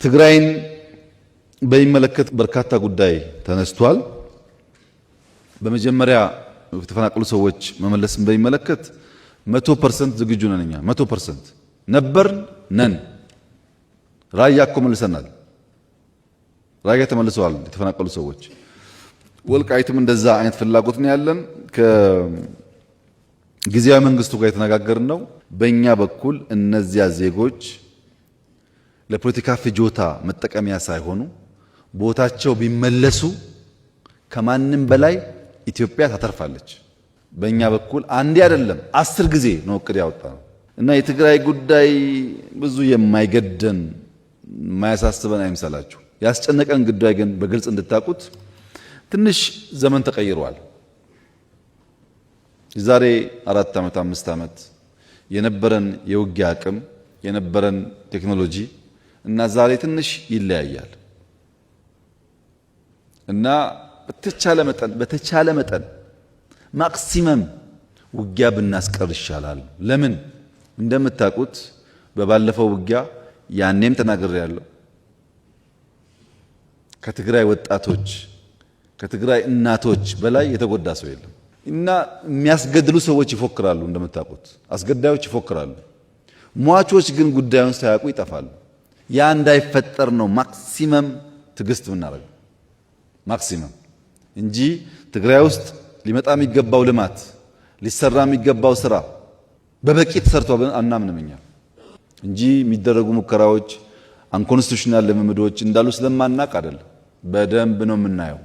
ትግራይን በሚመለከት በርካታ ጉዳይ ተነስቷል። በመጀመሪያ የተፈናቀሉ ሰዎች መመለስን በሚመለከት 100% ዝግጁ ነን። እኛ 100% ነበርን ነን። ራያ እኮ መልሰናል። ራያ ተመልሰዋል የተፈናቀሉ ሰዎች። ወልቃይትም እንደዛ አይነት ፍላጎት ነው ያለን። ከጊዜያዊ መንግስቱ ጋር የተነጋገርን ነው። በእኛ በኩል እነዚያ ዜጎች ለፖለቲካ ፍጆታ መጠቀሚያ ሳይሆኑ ቦታቸው ቢመለሱ ከማንም በላይ ኢትዮጵያ ታተርፋለች። በእኛ በኩል አንዴ አይደለም 10 ጊዜ ነው እቅድ ያወጣ ነው እና የትግራይ ጉዳይ ብዙ የማይገደን የማያሳስበን አይምሰላችሁ። ያስጨነቀን ጉዳይ ግን በግልጽ እንድታውቁት ትንሽ ዘመን ተቀይሯል። የዛሬ 4 ዓመት 5 ዓመት የነበረን የውጊያ አቅም የነበረን ቴክኖሎጂ እና ዛሬ ትንሽ ይለያያል እና በተቻለ መጠን maximum ውጊያ ብናስቀር ይሻላል። ለምን? እንደምታውቁት በባለፈው ውጊያ ያኔም ተናግሬያለሁ። ከትግራይ ወጣቶች፣ ከትግራይ እናቶች በላይ የተጎዳ ሰው የለም። እና የሚያስገድሉ ሰዎች ይፎክራሉ፣ እንደምታውቁት አስገዳዮች ይፎክራሉ። ሟቾች ግን ጉዳዩን ሳያውቁ ይጠፋሉ። ያ እንዳይፈጠር ነው maximum ትዕግስት የምናደርገው፣ maximum እንጂ ትግራይ ውስጥ ሊመጣ የሚገባው ልማት፣ ሊሰራ የሚገባው ስራ በበቂ ተሰርቷል ብለን አናምንም እኛ እንጂ የሚደረጉ ሙከራዎች፣ unconstitutional ልምምዶች እንዳሉ ስለማናቅ አይደለም። በደንብ ነው የምናየው።